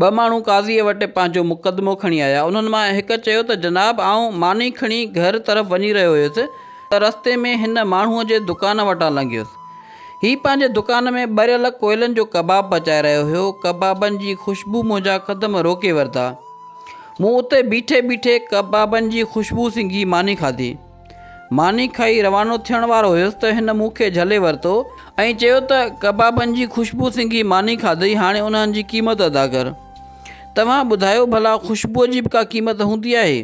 ٻه ماڻهو قاضيء وٽ پنهنجو مقدمو کڻي آيا. انهن مان هڪ چيو ته جناب آئون ماني کڻي گهر طرف وڃي رهيو هيس ته رستي ۾ هن ماڻهوء جي دڪان وٽان لنگهيس. هي پنهنجي دڪان ۾ ٻريل ڪوئلن جو ڪباب پچائي رهيو هيو. ڪبابن جي خوشبو منهنجا قدم روڪي ورتا. مون اتي بيٺي بيٺي ڪبابن جي خوشبو سنگهي ماني کاڌي. ماني کائي روانو ٿيڻ وارو هيس ته هن مون کي جهلي ورتو ۽ چيو ته ڪبابن جي خوشبو سنگهي ماني کاڌئي هاڻي انهن جي قيمت ادا ڪر. توهان ٻڌايو ڀلا خوشبوء جي به ڪا قيمت هوندي آهي؟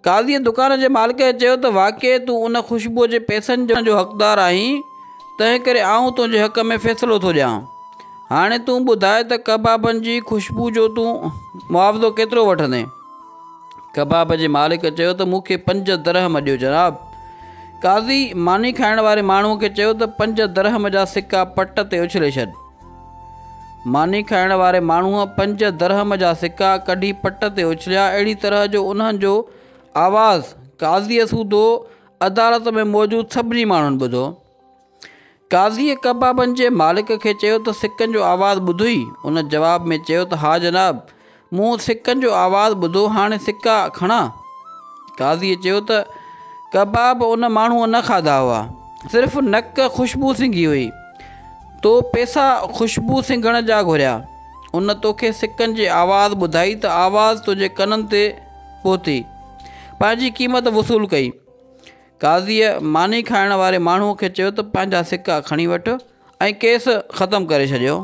قاضيء دڪان جي مالڪ کي چيو ته واقعي تون ان خوشبوء جي پئسن جو حقدار آهين تنهنڪري آئون تنهنجي حق ۾ فيصلو ٿو ڏيان. هاڻي تون ٻڌاء ته ڪبابن جي خوشبوء جو تون معاوضو ڪيترو وٺندين؟ ڪباب جي مالڪ چيو ته مون کي پنج درهم ڏيو جناب! قاضي ماني کائڻ واري ماڻهوء کي چيو ته پنج درهم جا سڪا پٽ تي اڇلي ڇڏ. ماني کائڻ واري ماڻهوء پنج درهم جا سڪا ڪڍي پٽ تي اڇليا اهڙي طرح جو انهن جو آواز قاضيء سوڌو عدالت ۾ موجود سڀني ماڻهن ٻڌو. قاضيء ڪبابن جي مالڪ کي چيو ته سڪن جو آواز ٻڌوئي؟ ان جواب ۾ چيو ته ها جناب، مون سڪن جو آواز ٻڌو، هاڻي سڪا کڻان؟ قاضيء چيو ته ڪباب ان ماڻهوء نه کاڌا هئا، صرف نڪ خوشبو سنگهي هئي. تو پئسا خوشبو سنگهڻ جا گهريا، ان توکي سڪن جي آواز ٻڌائي ته آواز تنهنجي ڪنن تي پهتي، پنهنجي قيمت وصول ڪئي. قاضيء ماني کائڻ واري ماڻهوء کي چيو ته پنهنجا سڪا کڻي وٺ ۽ ڪيس ختم ڪري ڇڏيو.